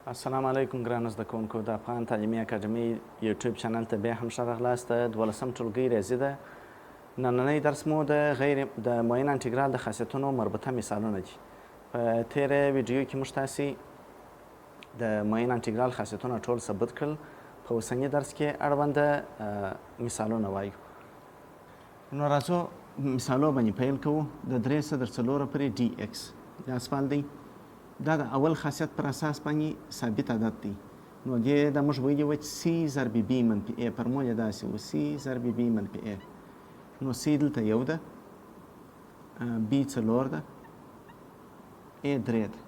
السلام علیکم ګرانو زده کوونکو، د افغان تعلیمي اکاډمۍ یوټیوب چینل ته بیا هم ښه راغلاست. د دولسم ټولګي ریاضي ده. نننی درس مو د غیر د معین انټیګرال د خاصیتونو مربوطه مثالونه دي. په تیره ویډیو کې موږ تاسې د معین انټیګرال خاصیتونه ټول ثبوت کړل. په اوسني درس کې اړونده مثالونه وایو. نو راځو مثالو باندې پیل کوو. د درې صدر څلوره پورې ډي ایکس دا سوال دی. دا د اول خاصیت پر اساس باندې ثابت عدد دی. نو دې دا موږ ویلي وه چې سی ضرب بی منفي ای، فرمول یې داسې و، سی ضرب بی منفي ای. نو سی دلته یو ده، بی څلور ده، ای درې ده.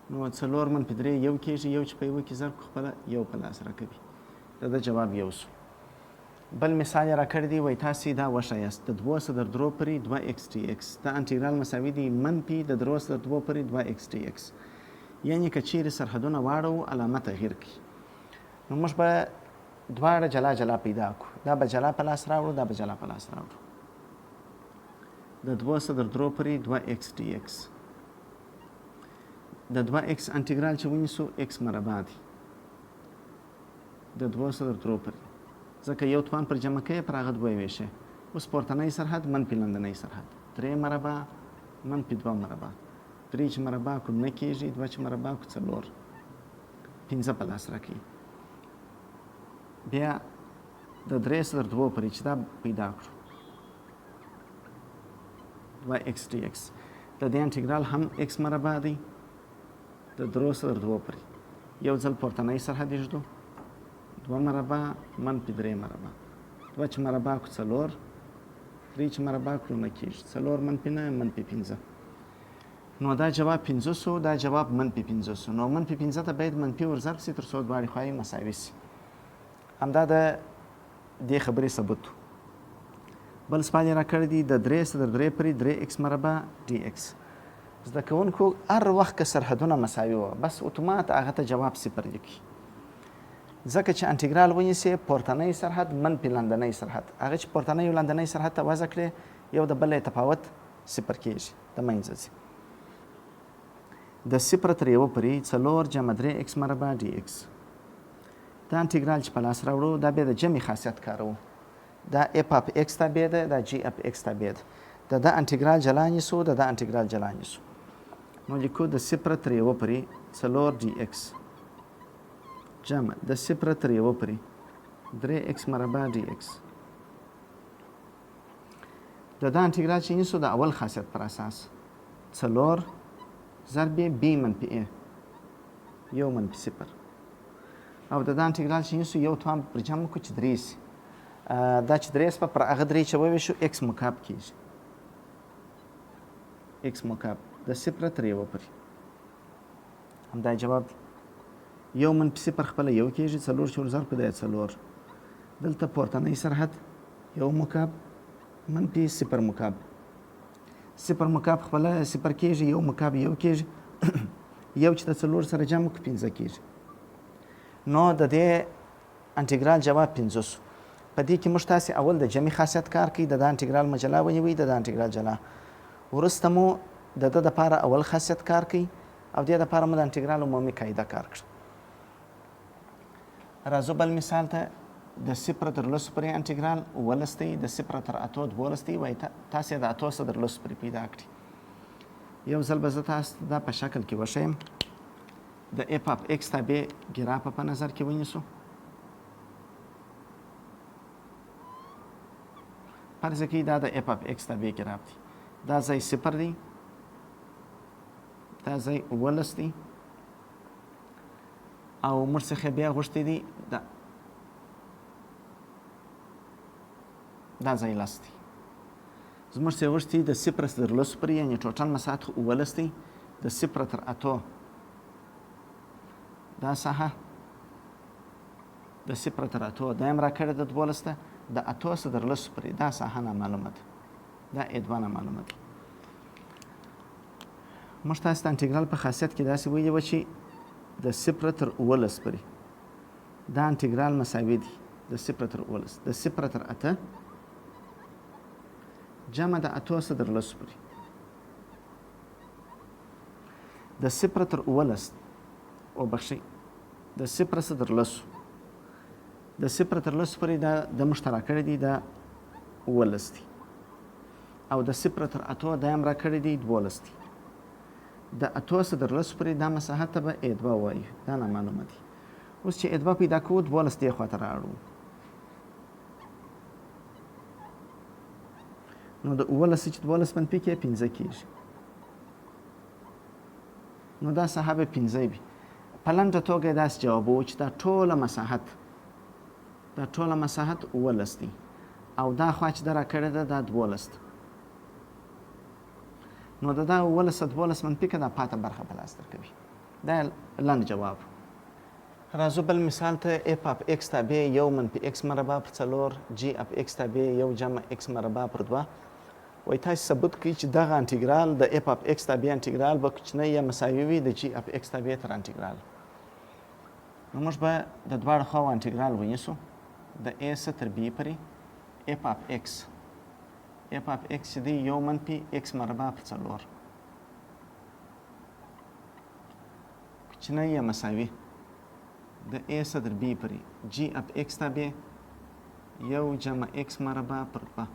نو څلور منفي درې یو کېږي، یو چې په یوه کې ضرب کړو خپله یو په لاس راکوي. د ده جواب یو شو. بل مثال یې راکړی دی، وایي تاسې دا وښایاست د دوو صدر درو پورې دوه ایکس ډي ایکس دا انټیګرال مساوي دی منفي د درو صدر دوو پورې دوه ایکس ډي ایکس، یعنې که چیرې سرحدونه واړوو علامه تغییر کوي. نو موږ به دواړه جلا جلا پیدا کړو، دا به جلا په لاس راوړو، دا به جلا په لاس راوړو. د دوو صدر درو پورې دوه ایکس ډي ایکس، د دوه ایکس انټیګرال چې ونیسو ایکس مربع دی د دوو صدر درو پورې، ځکه یو توان پر جمع کوې پر هغه دوه یې ویشې. اوس پورتنی سرحد منفي لاندنی سرحد، درې مربع منفي دوه مربع، درې چې مربع کړو نه کېږي، دوه چې مربع کړو څلور، پنځه په لاس راکوي. بیا د درې صدر دوو پورې چې دا پیدا کړو دوه ایکس ډي ایکس، د دې انټیګرال هم ایکس مربع دی د درو صدر دوو پورې، یو ځل پورتنی سرحد ږدو، دوه مربع منفي درې مربع، دوه چې مربع کړو څلور، درې چې مربع کړو نه کېږي، څلور منفي نه منفي پنځه. نو دا جواب پنځه سو، دا جواب منفي پنځه سو. نو منفي پنځه ته باید منفي ورضرب سي تر څو دواړې خواوې مساوي سي. همدا د دې خبرې ثبوت. بل سوال یې راکړی دی د درې صدر درې پورې درې ایکس مربع ډي ایکس. زده کوونکو هر وخت که سرحدونه مساوي وه بس اتومات هغه ته جواب صفر لیکي، ځکه چې انټیګرال ونیسې پورتنی سرحد منفي لاندنی سرحد، هغه چې پورتنی او لاندنی سرحد ته وضع کړې یو د بل تفاوت صفر کېږي، د منځه ځي. د صفر تر یوه پورې څلور جمع درې ایکس مربع ډي ایکس، دا انټیګرال چې په لاس راوړو دا بیا د جمع خاصیت کاروو. دا اف اف ایکس تابع ده، دا جی اف ایکس تابع ده. د ده انټیګرال جلا نیسو، د ده انټیګرال جلا نیسو. نو لیکو د صفر تر یوه پورې څلور ډي ایکس جمع د صفر تر یوه پورې درې ایکس مربع ډي ایکس. د ده انټیګرال چې نیسو د اول خاصیت پر اساس څلور ضرب بی منفي ای یو منفي صفر، او د ده انټیګرال چې نیسو یو توان پر جمع کړو چې درې سي، دا چې درې سوه پر هغه درې چې وویشو ایکس مکعب کېږي، ایکس مکعب د صفر تر یوه پورې. همدا جواب دی. یو منفي صفر خپله یو کېږي، څلور چې ورضرب کړو دا څلور، دلته پورتنی سرحد یو مکعب منفي صفر مکعب، صفر مکعب خپله صفر کېږي، یو مکعب یو کېږي، یو چې د څلور سره جمع کړو پنځه کېږي. نو د دې انټیګرال جواب پنځه سو. په دې کې موږ تاسې اول د جمعي خاصیت کار کوي، د دا انټیګرال مو جلا ونیوئ، د دا انټیګرال جلا، وروسته مو د ده دپاره اول خاصیت کار کوي او دې دپاره مو د انټیګرال عمومي قاعده کار کړه. راځو بل مثال ته. د صفر تر لسو پورې انټیګرال اوولس دی، د صفر تر اتو دولس دی. وایي تاسې د اتو څخه تر لسو پورې پیدا کړي. یو ځل به زه تاسو ته دا په شکل کې وښیم. د اف اف ایکس تابع ګراف په نظر کې ونیسو. فرض کړئ دا د اف اف ایکس تابع ګراف دی، دا ځای صفر دی، دا ځای اوولس دی، او موږ څخه بیا غوښتی دی دا دا ځای لس دی. زموږ څخه غوښتي د صفر تر لسو پورې، یعنې ټوټل مساحت خو اوولس دی، د صفر تر اتو دا ساحه د صفر تر اتو دا یې هم راکړې ده دولس ده، د اتو څخه تر لسو پورې دا ساحه نامعلومه ده، دا ای دوه نامعلومه ده. موږ تاسو ته انټیګرال په خاصیت کې داسې ویلي وه چې د صفر تر اوولس پورې دا انټیګرال مساوي دی د صفر تر اوولس د صفر تر اته جمع د اتو څخه تر لسو پورې. د صفر تر اوولس وبخښئ، د صفر څخه تر لسو، د صفر تر لسو پورې دا د موږ ته راکړی دی، دا 17 دی، او د صفر تر اتو دا هم راکړی دی، 12 دی. د اتو څخه تر لسو پورې دا مساحت ته به ای دوه وایو، دا نامعلومه دی. اوس چې ای دوه پیدا کوو، 12 دې خوا ته رااړو، نو د 17 چې 12 منفي کې 5 کېږي، نو دا ساحه به 5 وي. په لنډه توګه یې داسې جواب وو چې دا ټوله مساحت، دا ټوله مساحت 17 دی، او دا خوا چې ده راکړې ده دا 12 ده، نو د دا 17 12 منفي که دا پاته برخه په لاس درکوي. دا لنډ جواب. راځو بل مثال ته. اف اف ایکس تابع یو منفي ایکس مربع پر څلور، جی اف ایکس تابع یو جمع ایکس مربع پر دوه. وایي تاسې ثبوت کړئ چې دغه انټیګرال د اف اف ایکس تابع انټیګرال به کوچنی یا مساوي وي د جی اف ایکس تابع تر انټیګرال. نو موږ به د دواړو خواو انټیګرال ونیسو، د ای څه تر بي پورې اف اف ایکس، اف اف ایکس چې دی یو منفي ایکس مربع پر څلور کوچنی یا مساوي د ای څه تر بي پورې جی اف ایکس تابع یو جمع ایکس مربع پر دوه.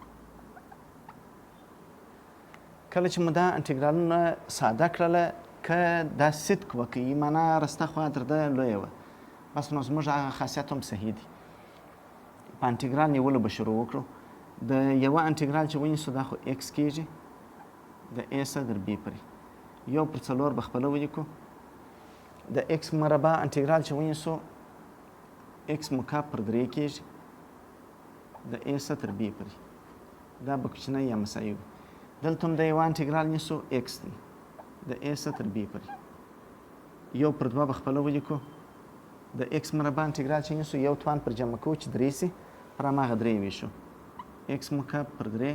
کله چې مو دا انټیګرالونه ساده کړله، که دا صدق وکړي، معنا رسته خوا تر ده لویه وه، بس نو زموږ هغه خاصیت هم صحیح دی. په انټیګرال نیولو به شروع وکړو. د یوه انټیګرال چې ونیسو دا خو ایکس کېږي د ای څخه تر بي پورې، یو پر څلور به خپله ولیکو. د ایکس مربع انټیګرال چې ونیسو ایکس مکعب پر درې کېږي د ای څخه تر بي پورې، دا به کوچنی یا مساوي وي. دلته هم د یوه انټیګرال نیسو، ایکس دی د ای څخه تر بي پورې، یو پر دوه به خپله ولیکو. د ایکس مربع انټیګرال چې نیسو یو توان پر جمع کوو چې درې سي، پر هماغه درې ویشو، ایکس مکعب پر درې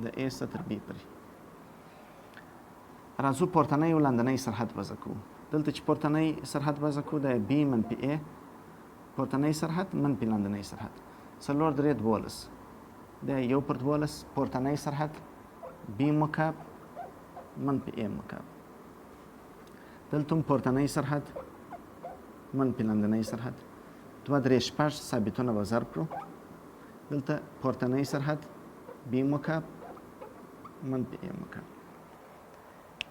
د ای څخه تر بي پورې. راځو پورتنی او لاندنی سرحد وضع کوو. دلته چې پورتنی سرحد وضع کوو دا بي منفي ای، پورتنی سرحد منفي لاندنی سرحد، څلور درې 12، دا یو پر 12 پورتنی سرحد بي مکعب منفي ای مکعب. دلته هم پورتنی سرحد منفي لاندنی سرحد، دوه درې شپږ ثابتونه به ضرب کړو. دلته پورتنی سرحد بي مکعب منفي ای مکعب.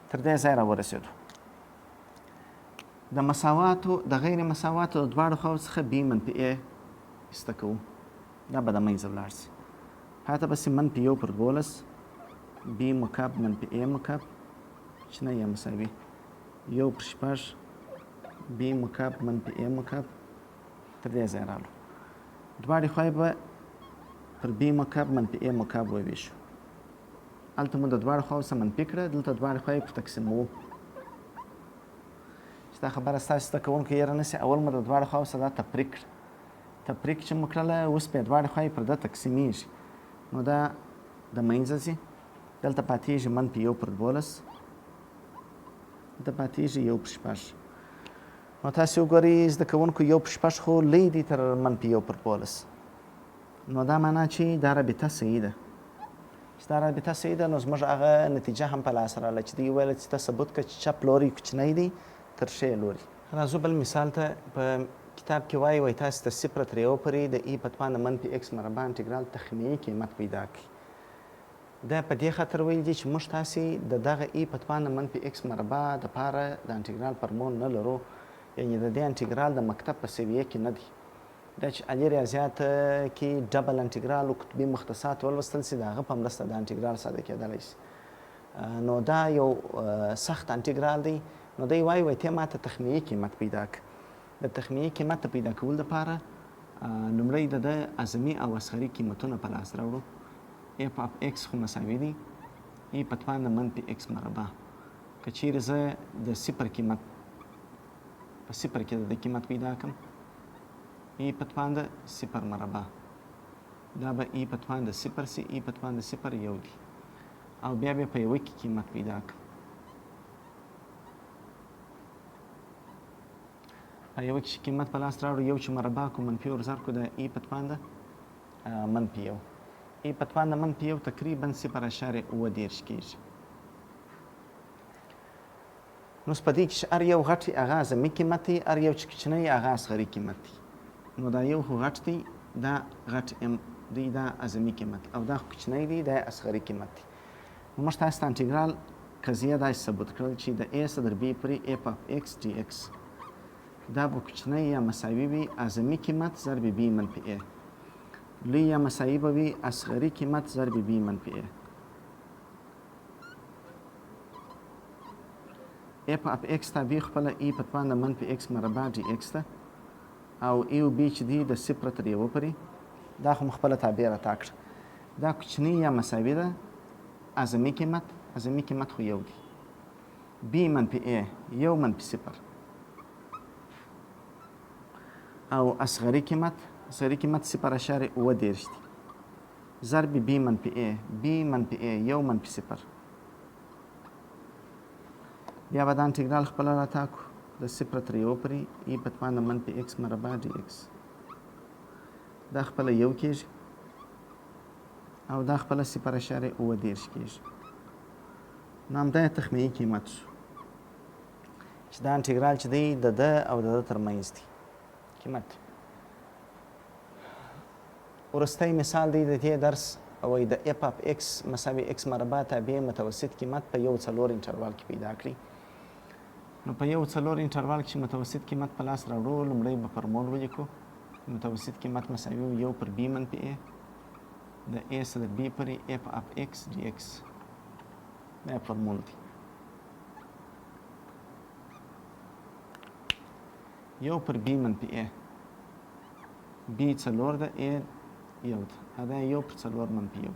تر دې ځایه راورسېدو. د مساواتو د غیر مساواتو د دواړو خواو څخه بي منفي ای ایسته کوو، دا به د منځه ولاړ سي. پاته به سي منفي یو پر 12 بي مکعب منفي ای مکعب کوچنی یا مساوي یو پر شپږ بي مکعب منفي ای مکعب. تر دې ځایه رالو. دواړې خواوې به پر بي مکعب منفي ای مکعب وویشو. هلته مو د دواړو خواو څخه منفي کړه، دلته دواړې خواوې پر تقسیموو. چې دا خبره ستاسو زده کوونکو هېره نه سي، اول مو د دواړو خواو څخه دا تفریق کړه، تفریق چې مو کړله اوس بیا دواړې خواوې پر ده تقسیمېږي، نو دا د منځه ځي، دلته پاتېږي منفي یو پر 12، دلته پاتېږي یو پر شپږ. نو تاسې وګورئ زده کوونکو، یو پر شپږ خو لوی دی تر منفي یو پر 12، نو دا معنا چې دا رابطه صحیح ده. چې دا رابطه صحیح ده نو زموږ هغه نتیجه هم په لاس راغله چې دوی ویل چې ته ثبوت کړه چې چپ لوری کوچنی دی تر ښی لوري. راځو بل مثال ته. په کتاب کې وایي، وایي تاسې ته صفر تر یوه پورې د ای په توان د منفي ایکس مربع انټیګرال تخمیني قیمت پیدا کړئ. دا په دې خاطر ویل دي چې موږ تاسې د دغه ای په توان د منفي ایکس مربع دپاره د انټیګرال فرمول نه لرو، یعنې د دې انټیګرال د مکتب په سویه کې نه دی. دا چې عالي ریاضیات کې ډبل انټیګرال او قطبي مختصات ولوستل سي، د هغه په مرسته د انټیګرال ساده کېدلی سي. نو دا یو سخت انټیګرال دی. نو دی وایي، وایي ته ماته تخمیني قیمت پیدا کړه. د تخمیني قیمت د پیدا کولو دپاره لومړی د ده اعظمي او اصغري قیمتونه په لاس راوړو. اف اف ایکس خو مساوي دی ای په توان د منفي ایکس مربع. که چیرې زه د صفر قیمت په صفر کې د ده قیمت پیدا کړم، ای په توان د صفر مربع، دا به ای په توان د صفر سي، ای په توان د صفر یو دی، او بیا به په یوه کې قیمت پیدا کړم. په یوه کې چې قیمت په لاس راوړو، یو چې مربع کو منفي ورزر کو، د ای په توان د منفي یو، ای په توان د منفي یو تقریبا 0.37 کېږي. نو اوس په دې کې چې هر یو غټ هغه اعظمي قیمت دی، هر یو چې کوچنی هغه اصغري قیمت دی. نو دا یو خو غټ دی، دا غټ ام دی، دا اعظمي قیمت، او دا خو کوچنی دی، دا اصغري قیمت دی. نو موږ تاسو ته انټیګرال قضیه داسې ثبوت کړل چې د a څخه تر b پورې f اف x dx دا به کوچنی یا مساوي وي اعظمي قیمت ضرب b منفي a، لوی یا مساوي به وي اصغري قیمت ضرب b منفي a. اف اف ایکس تابع خپله ای په توان د منفي ایکس مربع ډي ایکس ده او ای او بي چې دي د صفر تر یوه پورې، دا خو مو خپله تابع راتا کړه. دا کوچنۍ یا مساوي ده اعظمي قیمت، اعظمي قیمت خو یو دی، بي منفي ای یو منفي صفر، او اصغري قیمت، اصغري قیمت 0.37 دی، ضرب بي منفي ای، بي منفي ای یو منفي صفر. بیا به دا انټیګرال خپله راتاکو د صفر تر یوه پورې ای په توان د منفي ایکس مربع ډي ایکس، دا خپله یو کېږي او دا خپله 0.37 کېږي. نو همدا یې تخمیني قیمت شو چې دا انټیګرال چې دی د ده او د ده ترمنځ دی قیمت. وروستی مثال دی د دې درس، وایي د اف اف ایکس مساوي ایکس مربع تابع متوسط قیمت په یو څلور انټروال کې پیدا کړي. نو په یو څلور انټروال کې چې متوسط قیمت په لاس راوړو، لومړی به فرمول ولیکو. متوسط قیمت مساوي یو پر بی منفي ای د ای څخه د بی پورې اف اف ایکس ډي ایکس، دا فرمول دی. یو پر بی منفي ای، بی څلور ده، ای یو ده، دا یو پر څلور منفي یو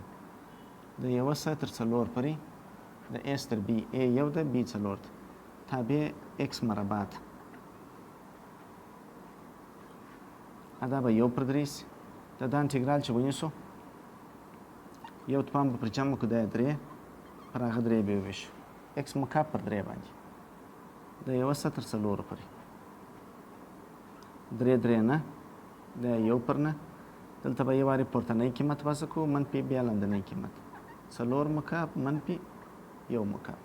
د یوه څخه تر څلور پورې د ایس تر بی، ای یو ده، بی څلور ده، تابع ایکس مربع ده، دا به یو پر درې سي. دا دا انټیګرال چې ونیسو یو توان به پر جمع کړو، دا یې درې پر هغه درې به یې وویشو، ایکس مکعب پر درې باندې د یوه څخه تر څلورو پورې، درې درې نه، دا یو پر نه، دلته به یو وارې پورتنی قیمت وضع کړو منفي بیا لاندنی قیمت، څلور مکعب منفي یو مکعب.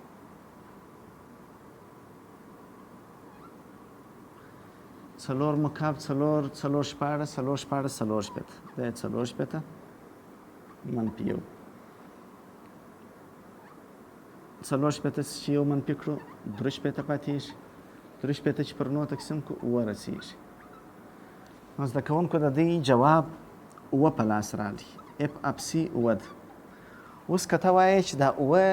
څلور مکعب څلور څلور 16، څلور 16 64، دا یې 64 منفي یو، 64 چې یو منفي کړو 63 پاتېږي، 63 چې پر نو تقسیم کړو اووه رسېږي. نو زده کوونکو د دې جواب اووه په لاس راغلی، اف اف سي اووه ده. اوس که ته وایې چې دا اووه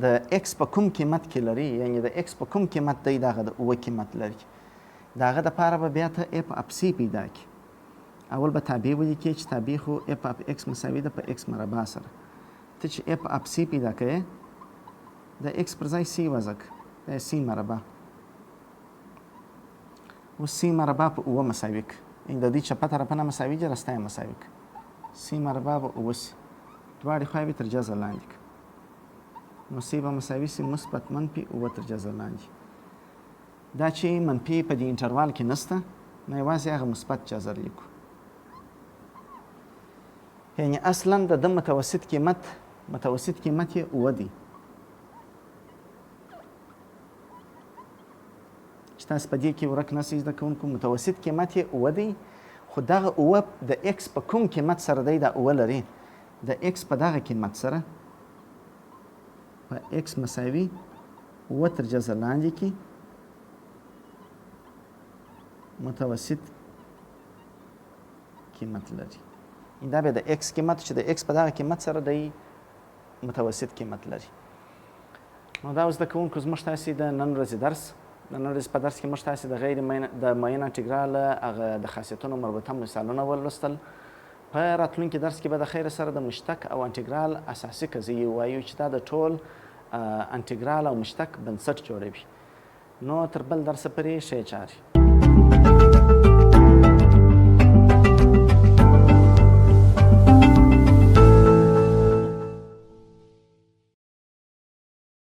د ایکس په کوم قیمت کې لري، یعنې د ایکس په کوم قیمت دی دغه د اووه قیمت لري، د هغه دپاره به بیا ته اف اف سي پیدا کړې. اول به تابع ولیکې چې تابع خو اف اف ایکس مساوي ده په ایکس مربع سره، ته چې اف اف سي پیدا کوې د ایکس پر ځای سي وضع کړه، دا سي مربع، اوس سي مربع په اووه مساوي کړه، یعنې د دې چپه طرفه نه مساوي دي، رسته یې مساوي کړه، سي مربع به اووه سي، دواړې خواوې تر جذر لاندې کړه، نو سي به مساوي سي مثبت منفي اووه تر جذر لاندې. دا چې منفي په دې انټروال کې نشته، نو یوازې هغه مثبت جذر لیکو، یعنې اصلا د ده متوسط قیمت، متوسط قیمت یې اووه دی. چې تاسو په دې کې ورک نه سئ زده کوونکو، متوسط قیمت یې اووه دی، خو دغه اووه د ایکس په کوم قیمت سره دی، دا اووه لري د ایکس په دغه قیمت سره، په ایکس مساوي اووه تر جذر لاندې کې متوسط قیمت لري. دا به د ایکس قیمت چې د ایکس په دغه قیمت سره دی متوسط قیمت لري. نو دا زده کوونکو زموږ تاسې د نن ورځې درس. د نن ورځې په درس کې موږ تاسې د غیر معین د معین انټیګرال هغه د خاصیتونو مربوطه مثالونه ولوستل. په راتلونکي درس کې به د خیر سره د مشتق او انټیګرال اساسي قضیې ووایو چې دا د ټول انټیګرال او مشتق بنسټ جوړوي. نو تر بل درسه پورې ښې چارې.